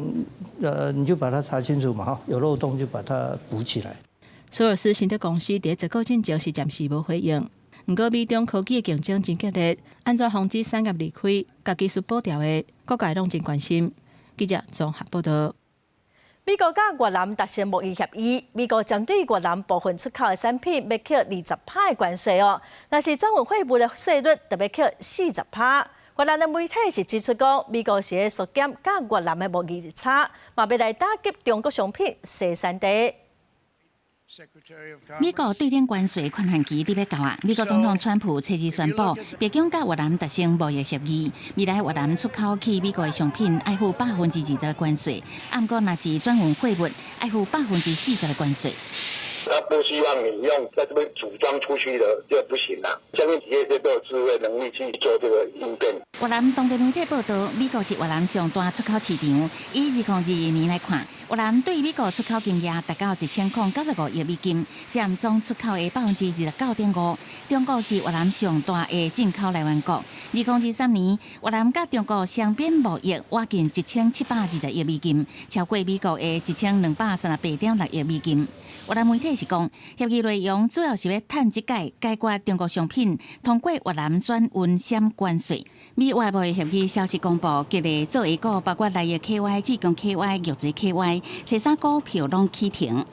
你就把它查清楚嘛，哈，有漏洞就把它補起來。索爾斯新竹公司佇這個進前是暫時無回應。毋過美中科技的競爭真激烈，按怎防止產業離開，共技術保牢的，各界攏真關心。記者綜合報道。美國佮越南達成貿易協議，美國針對越南部分出口的產品欲扣20趴的關稅哦，若是轉運貨物的稅率就欲扣40趴。越南的媒體是指出講，美國是咧縮減佮越南的貿易差，嘛欲來打擊中國商品洗三地。美國對等關稅寬限期欲到啊！美國總統川普初二宣布，白宮佮越南達成貿易協議，未來越南出口去美國的商品愛付20%的關稅，毋過若是轉運貨物，愛付40%的關稅。他不希望你用在這邊組裝出去的就不行了。相信企業都有智慧能力去做這個應變。越南當地媒體報道，美國是越南上大出口市場。以2022年來看，越南對美國出口金額達到1095億美金，佔總出口的29.5%。中國是越南上大的進口來源國。2023年，越南佮中國雙邊貿易挖近1720億美金，超過美國的1238.6億美金。越南媒體是講，協議內容主要是欲趁這擺解決中國商品通過越南轉運閃關稅。美越貿易協議消息公布，激勵做下股，包括內藥 KY、智強 KY、玉澤 KY，初三股票攏起停。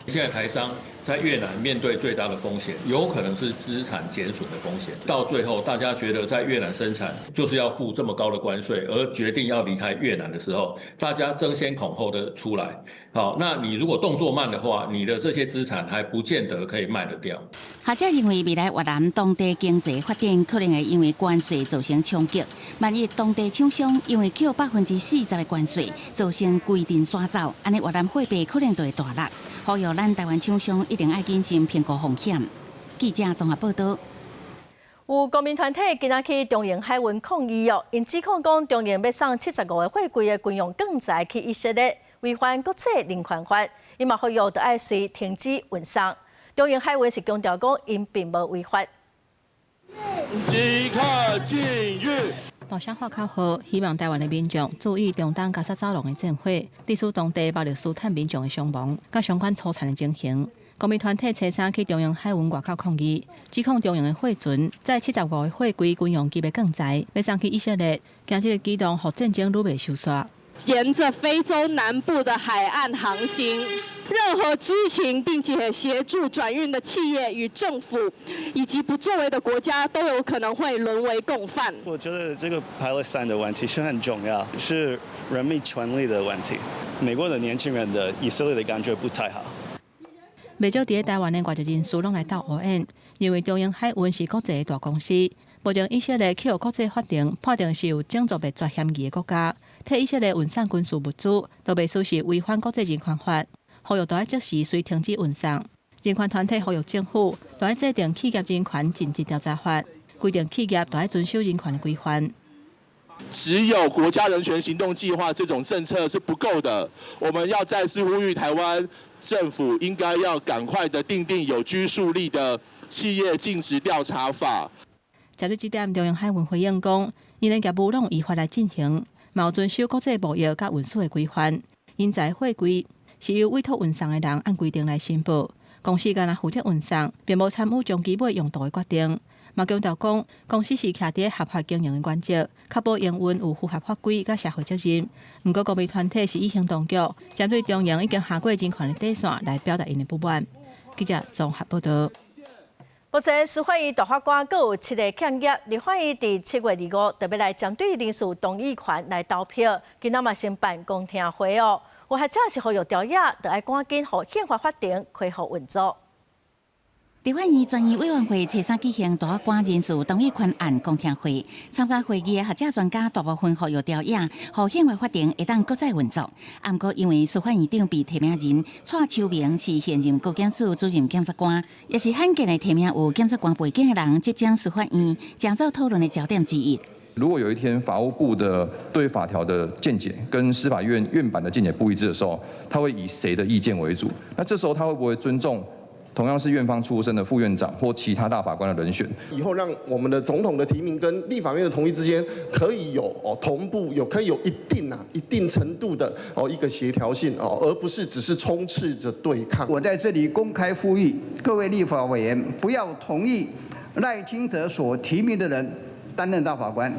現在台商在越南面對最大的風險，有可能是資產減損的風險。到最後，大家覺得在越南生產就是要付這麼高的關稅，而決定要離開越南的時候，大家爭先恐後的出來。好，那你如果動作慢的話，你的這些資產還不見得可以賣得掉。學者認為，未來越南當地經濟發展可能會因為關稅造成衝擊。萬一當地廠商因為扣40%的關稅，造成規陣徙走，按呢越南貨幣可能就會大落。呼籲咱台灣廠商一定愛謹慎評估風險。記者綜合報道。有公民團體今仔去長榮海運抗議哦，𪜶指控講長榮欲送75個貨櫃的軍用鋼材去以色列，違反國際人權法，伊嘛呼籲著愛隨停止運送。長榮海運是強調講，𪜶並無違法。即刻禁運。大聲喊口號，希望台灣的民眾注意中東加薩走廊的戰火，致使當地巴勒斯坦民眾的傷亡，佮相關粗殘的情形。公民團體初三去長榮海運外口抗議，指控長榮的貨船載75個貨櫃軍用級的鋼材，欲送去以色列，驚這个舉動予戰爭愈袂收煞。沿着非洲南部的海岸航行，任何知情並且協助轉運的企業與政府，以及不作為的國家，都有可能會淪為共犯。我覺得這個巴勒斯坦的問題是很重要，是人民權利的問題。美國的年輕人的以色列的感覺不太好。袂少佇咧台灣的外籍人士攏來鬥烏煙，認為長榮海運是國際的大公司，目前以色列去予國際法庭判定是有種族滅絕嫌疑的國家，替以色列運送軍事物資，都袂輸是違反國際人權法，呼籲著愛即時隨停止運送。人權團體呼籲政府著愛制定企業人權盡職調查法，規定企業著愛遵守人權的規範。只有國家人權行動計劃這種政策是不夠的，我們要再次呼籲台灣政府應該要趕快的訂定有拘束力的企業盡職調查法。針對這點，長榮海運回應講，𪜶的業務攏依法來進行，嘛有遵守國際貿易佮運輸的規範。𪜶載貨櫃是由委託運送的人按規定來申報，公司干焦負責運送，並無參與將機尾用毒的決定。嘛強調講，公司是徛佇合法經營的原則，確保營運有符合法規佮社會責任。毋過，公民團體是以行動局針對長榮已經跨過人權的底線來表達𪜶的不滿。記者綜合報道。目前司法院大法官閣有七个欠額，立法院佇7月25特別來針對人事動議權來投票，今仔嘛先辦公聽會哦。有學者是呼籲朝野，著愛趕緊予憲法法庭恢復運作。立法院專業委員會初三舉行大法官人事動議權案公聽會，參加會議的學者專家大部分呼籲朝野，予憲法法庭會當閣再運作。毋過因為司法院長被提名人蔡秋明是現任高檢署主任檢察官，也是罕見的提名有檢察官背景的人執掌司法院，成做討論的焦點之一。如果有一天法務部的對法條的見解跟司法院院版的見解不一致的時候，他會以誰的意見為主？那這時候他會不會尊重同樣是院方出身的副院長或其他大法官的人選？以後讓我們的總統的提名跟立法院的同意之間可以有哦同步，有可以有一定程度的哦一個協調性哦，而不是只是充斥着對抗。我在這裡公開呼籲各位立法委員，不要同意賴清德所提名的人擔任大法官，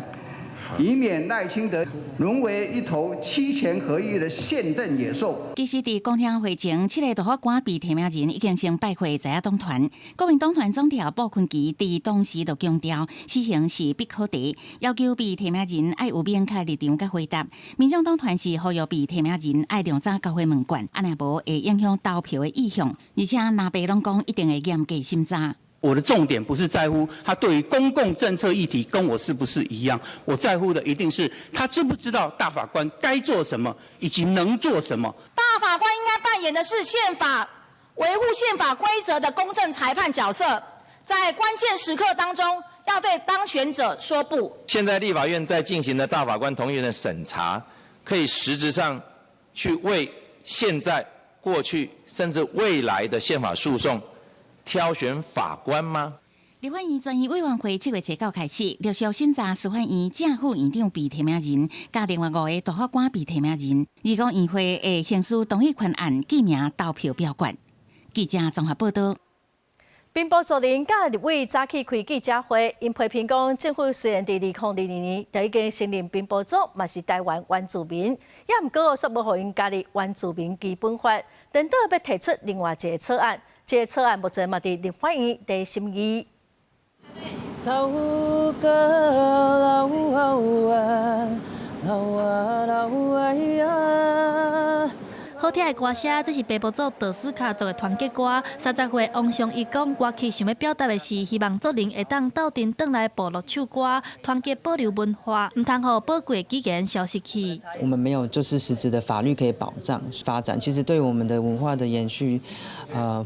以免賴清德淪為一頭七權合一的憲政野獸。其實，佇公聽會前，七个大法官被提名人已經先拜會在野黨團。國民黨團總召傅崐萁佇當時就強調，死刑是必考題，要求被提名人愛有明確立場佮回答。民眾黨團是呼籲被提名人愛量早交回問卷，按呢無會影響投票的意向。而且藍白攏講一定會嚴格審查。我的重點不是在乎他對於公共政策議題跟我是不是一樣，我在乎的一定是他知不知道大法官該做什麼以及能做什麼。大法官應該扮演的是憲法維護憲法規則的公正裁判角色，在關鍵時刻當中要對當權者說不。現在立法院在進行的大法官同意的審查，可以實質上去為現在、過去甚至未來的憲法訴訟挑選法官嗎？立法院專業委員會7月初9開始陸續審查司法院正副院長被提名人，佮另外五个大法官被提名人。25院會會行使動議權案記名投票表決。記者綜合報道。平埔族人佮立委早起開記者會，𪜶批評講政府雖然佇2022年就已經承認平埔族嘛是台灣原住民，也毋過煞無予𪜶加入原住民基本法，顛倒欲提出另外一个草案。這个草案目前嘛佇立法院佇審議。頭哥老啊，老啊老啊呀！好聽的歌聲，這是平埔族道斯卡族的團結歌。30歲王尚義講，歌曲想欲表達的是，希望族人會當鬥陣轉來部落唱歌，團結保留文化，毋通予寶貴的語言消失去。我們沒有就是實質的法律可以保障發展，其實對我們的文化的延續、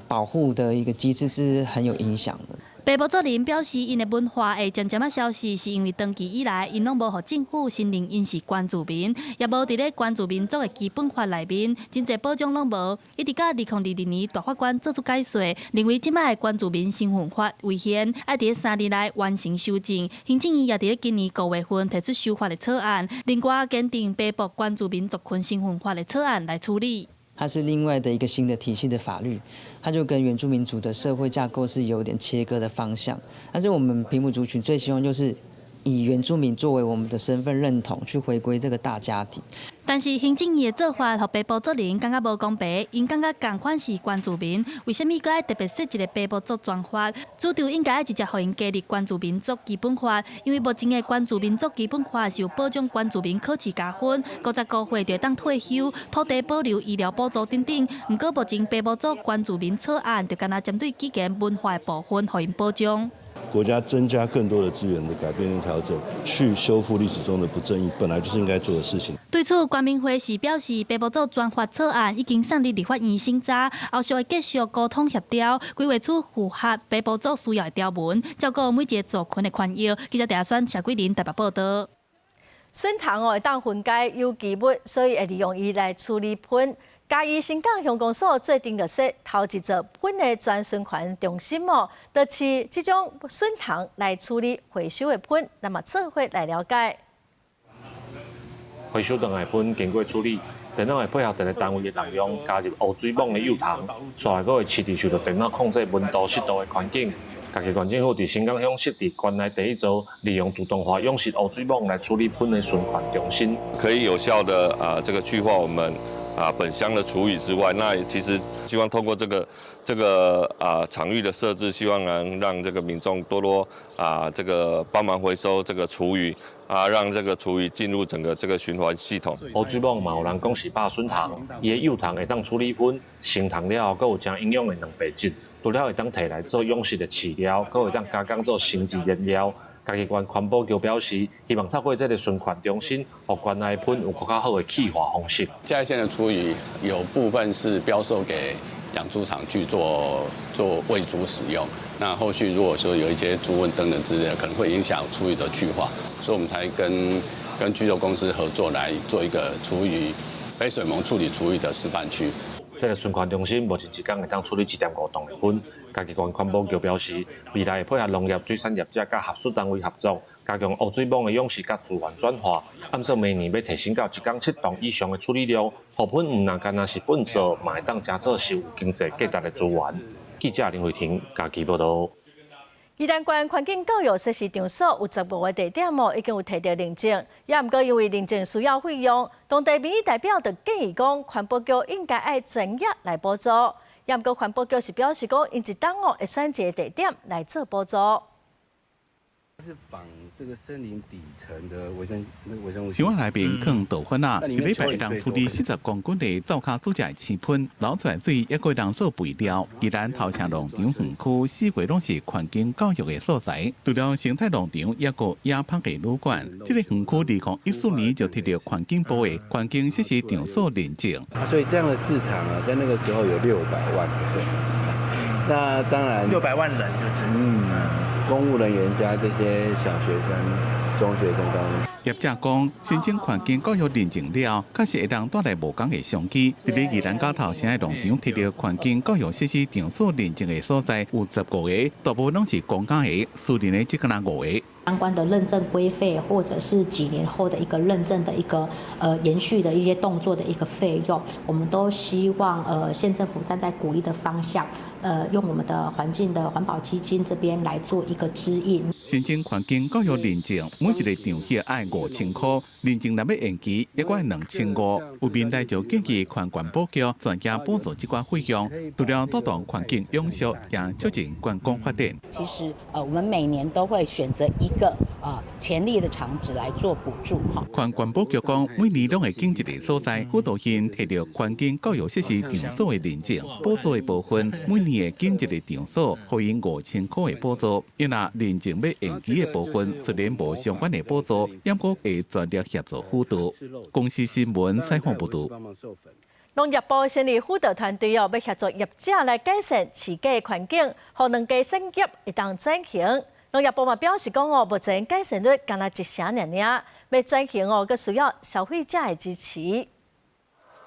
保護的一個機制是很有影響的。平埔族人表示，𪜶的文化會漸漸仔消失，是因為長期以來，𪜶攏無予政府承認𪜶是原住民，也無佇咧原住民族的基本法內面，真濟保障攏無。一直到2022年，大法官做出解說，認為這擺的原住民身份法違憲，愛佇咧3年內完成修正。行政院也佇咧今年5月份提出修法的草案，另外檢定平埔原住民族群身份法的草案來處理。它是另外的一個新的體系的法律，它就跟原住民族的社會架構是有點切割的方向。但是我們平埔族群最希望就是以原住民作為我們的身份認同，去回歸這個大家庭。但是行政院的做法，予平埔族人感覺無公平，𪜶感覺仝款是原住民，為啥物閣愛特別設一個平埔族專法？主張應該愛直接予𪜶加入原住民族基本法，因為目前的原住民族基本法是有保障原住民考試加分、55歲就會當退休、土地保留、醫療補助等等。毋過目前平埔族原住民草案就干焦針對語言文化的部分，予𪜶保障。國家增加更多的資源的改變跟調整，去修復歷史中的不正義，本來就是應該做的事情。對此，原民會是表示，平埔族專法草案已經送入立法院審查，後續會繼續溝通協調，規劃出符合平埔族需要的條文，照顧每一個族群的權益。記者鄭選謝桂林台北報道。筍蟲哦會當分解有機物，所以會利用伊來處理糞。嘉義新港鄉公所做陣就設頭一座糞的全循環中心哦，就飼這種筍蟲來處理回收的糞，那麼做伙來了解。回收轉來糞經過處理，電腦會配合一個單位的能量，加入烏水蠓的幼蟲，紲來閣會飼佇受著電腦控制溫度、濕度的環境。嘉義縣政府佇新港鄉設置縣內第一座利用自動化養殖烏水蠓來處理糞的循環中心，可以有效的啊這個去化我們啊本鄉的廚餘之外，那其實希望透過這個場域的設置，希望能讓這個民眾多多啊這個幫忙回收這個廚餘啊，讓這個廚餘進入整個這個循環系統。烏水蠓嘛有人講是肉筍蟲，伊的幼蟲會當處理糞，成蟲了後，閣有誠營養的蛋白質，除了會當提來做養殖的飼料，閣會當加工做生質燃料。嘉義縣環保局表示，希望透過這個循環中心，予縣內糞有閣較好的去化方式。嘉義縣的廚餘有部分是標售給養豬場去做餵豬使用。那後續如果說有一些豬瘟等等之類的，可能會影響廚餘的去化，所以我們才跟居肉公司合作來做一個廚餘黑水虻處理廚餘的示範區。這個循環中心目前一工會當處理1.5噸的糞。嘉義縣環保局表示，未來會配合農業、水產業者佮學術單位合作，加強烏水蠓的養殖佮資源轉化。按算明年欲提升到一工7噸以上的處理量，予糞毋但干焦是糞掃，嘛會當成做是有經濟價值的資源。記者林慧婷嘉義報道。宜蘭縣環境教育設施場所有15個地點哦，已經有提著認證，也毋過因為認證需要費用，當地民意代表就建議講，環保局應該愛專業來補助。也毋過環保局是表示講，𪜶一冬哦會選一個地點來做補助。是綁這個森林底層的微生物。想內面囥豆粉仔，一禮拜會當處理40公斤的灶跤煮食的青糞，流出來水抑閣會當做肥料。宜蘭頭城農場園區四月攏是環境教育的所在，除了生態農場，抑閣野蜂的旅館。這個園區2014年就提著環境部的環境設施場所認證。所以這樣的市場啊，在那個時候有600萬個。那當然600萬人就是。公務人員加這些小學生、中學生、高中。業者講，申請環境教育認證了，確實會當帶來無仝的商機。佇咧宜蘭蛟頭城的農場，提著環境教育設施場所認證的所在有15個，大部分攏是公家的，私人的只敢若五個。相關的認證規費，或者是幾年後的一個認證的一個延續的一些動作的一個費用，我們都希望縣政府站在鼓勵的方向，用我們的環境的環保基金這邊來做一個支應。申請環境教育認證，每一個場所愛5000塊，認證若欲延期，抑閣愛2500。有民代就建議環保局專家補助這寡費用，除了帶動環境永續，也促進觀光發展。其實我們每年都會選擇一個潛力的場址來做補助哈。環保局講，每年攏會揀一個所在，輔導縣提著環境教育設施場所的認證，補助的部分，每年會揀一個場所，予𪜶5000塊的補助。因若認證欲延期的部分，雖然無相關的補助，毋過會全力協助輔導。公視新聞採訪報導。農業部成立輔導團隊哦，欲協助業者來改善飼雞的環境，予兩雞產業會當轉型。農業部嘛表示講哦，目前改善率干焦一成爾爾，欲轉型哦，閣需要消費者的支持。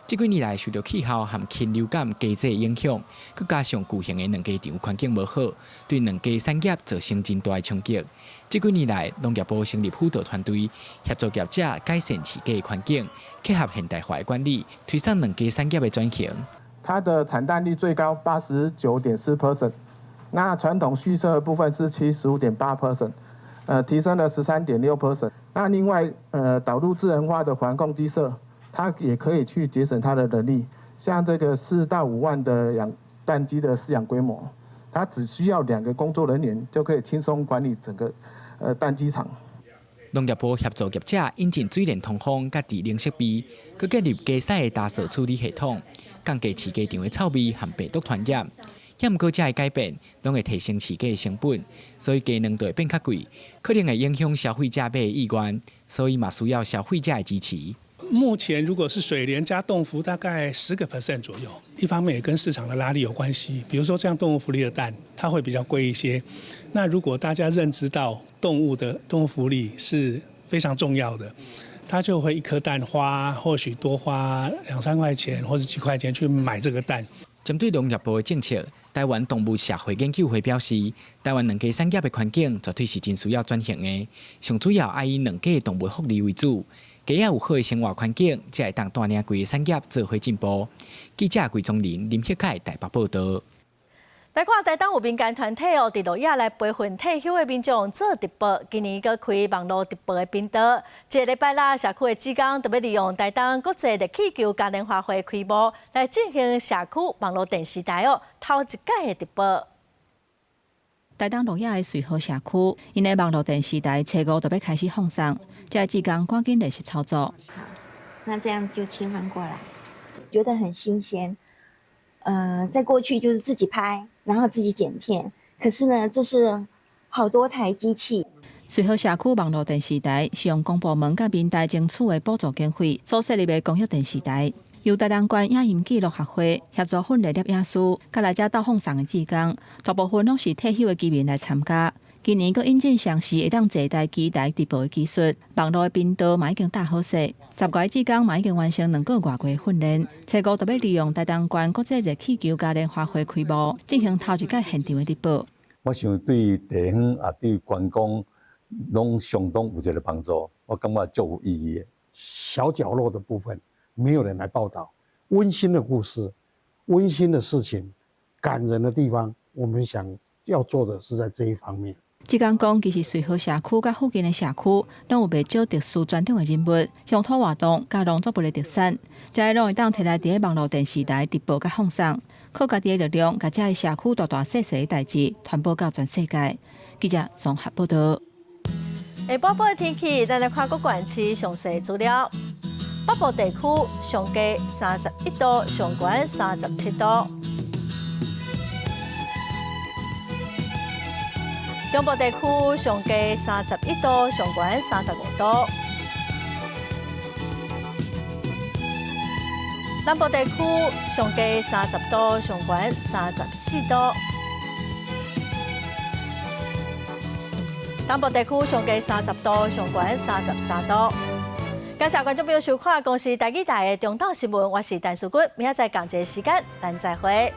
這幾年來受著氣候和禽流感雞災影響，閣加上巨型的卵雞場環境無好，對卵雞產業造成真大的衝擊。這幾年來，農業部成立輔導團隊，協助業者改善飼雞的環境，結合現代化的管理，推動卵雞產業的轉型。它的產蛋率最高89.4%，那傳統畜舍的部分是75.8%，提升了13.6%。那另外，導入智能化的環控雞舍，它也可以去節省它的人力，像這個4到5萬的養蛋雞的飼養規模，它只需要兩個工作人員就可以輕鬆管理整個蛋雞場。農業部協助業者引進水電通風佮智能設備，閣建立雞屎的打掃處理系統，降低飼雞場的臭味和病毒傳染。也毋過，這个改變攏會提升飼雞的成本，所以雞卵就會變較貴，可能會影響消費者買的意願，所以嘛需要消費者的支持。目前如果是水蓮加動福，大概10個 percent 左右。一方面也跟市場的拉力有關係，比如說像動物福利的蛋，它會比較貴一些。那如果大家認知到動物的動物福利是非常重要的，他就會一顆蛋花或許多花兩三塊錢或者幾塊錢去買這個蛋。針對農業部的政策，臺灣動物社會研究會表示，臺灣卵雞產業的環境絕對是真需要轉型的，上主要愛以卵雞的動物福利為主，雞仔有好的生活環境，才會當帶領規個產業做伙進步。記者桂宗林、林旭凱台北報導。來看台東有民間團體哦，佇鹿野來培訓退休的民眾做直播，今年閣開網路直播的頻道。這個禮拜六，社區的志工就欲利用台東國際熱氣球嘉年華會開幕，來進行社區網路電視台哦頭一屆的直播。台東鹿野的瑞和社區，𪜶的網路電視台初五就欲開始放送，這个志工趕緊練習操作。好，那這樣就切換過來，覺得很新鮮。在過去就是自己拍，然後自己剪片。可是呢，這是好多台機器。瑞和社區網路電視台是用公部門佮民代爭取的補助經費所設立的公益電視台，由台東縣影音記錄學會協助訓練攝影師，佮來遮鬥放送的志工，大部分攏是退休的居民來參加。今年閣引進上時會當坐台機台直播的技術，網路的頻道嘛已經搭好勢，10外志工嘛已經完成兩個外月訓練。初五就欲利用台東縣國際熱氣球嘉年華會開幕，進行頭一屆現場的直播。我想對地方啊，對觀光攏相當有一個幫助，我感覺足有意義的。小角落的部分沒有人來報道，溫馨的故事、溫馨的事情、感人的地方，我們想要做的是在這一方面。志工講，其實瑞和社區佮附近的社區，攏有袂少特殊專長的人物，鄉土活動佮農作物的特產，這个攏會當提來佇咧網路電視台直播佮放送，靠家己的力量，共這个社區大大細細的代誌傳播到全世界。記者綜合報導。下晡晡的天氣，咱來看各縣市詳細資料。北部地區上低31度，上懸37度。中部地區上低31度，上懸35度。南部地區上低30度，上懸34度。東部地區上低30度，上懸33度。感謝觀眾朋友收看《公視台語台》的中晝新聞，我是陳淑君，明仔載仝一个時間，咱再會。